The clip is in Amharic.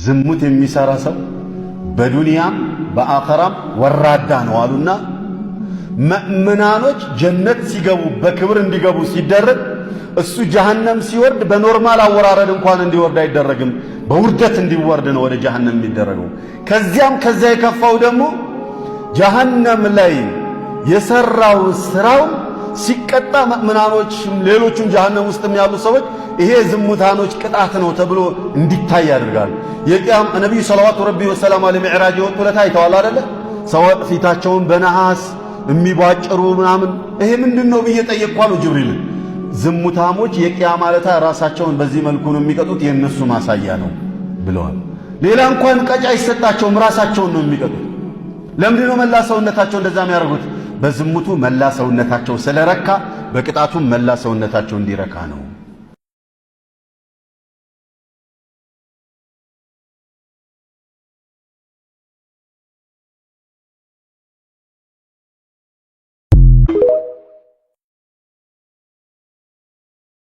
ዝሙት የሚሰራ ሰው በዱንያም በአኸራም ወራዳ ነው አሉና ምእመናኖች ጀነት ሲገቡ በክብር እንዲገቡ ሲደረግ እሱ ጀሃነም ሲወርድ በ normal አወራረድ እንኳን እንዲወርድ አይደረግም። በውርደት እንዲወርድ ነው ወደ ጀሃነም የሚደረገው። ከዚያም ከዚያ የከፋው ደግሞ ጀሃነም ላይ የሰራው ስራው ሲቀጣ ምእመናኖች ሌሎቹም ጀሃነም ውስጥም ያሉ ሰዎች ይሄ ዝሙታኖች ቅጣት ነው ተብሎ እንዲታይ ያደርጋል። የቅያም ነቢዩ صلوات ربي وسلامه عليه ሚዕራጅ የወጡ ዕለት አይተዋል አይደለ? ሰው ፊታቸውን በነሐስ የሚቧጭሩ ምናምን፣ ይሄ ምንድን ነው ብዬ ጠየቅኩ አሉ ጅብሪል። ዝሙታሞች የቅያማ ዕለት ራሳቸውን በዚህ መልኩ ነው የሚቀጡት፣ የእነሱ ማሳያ ነው ብለዋል። ሌላ እንኳን ቀጫ አይሰጣቸውም፣ ራሳቸውን ነው የሚቀጡት። ለምንድን ነው መላ ሰውነታቸው እንደዛ የሚያደርጉት? በዝሙቱ መላ ሰውነታቸው ስለረካ በቅጣቱም መላ ሰውነታቸው እንዲረካ ነው።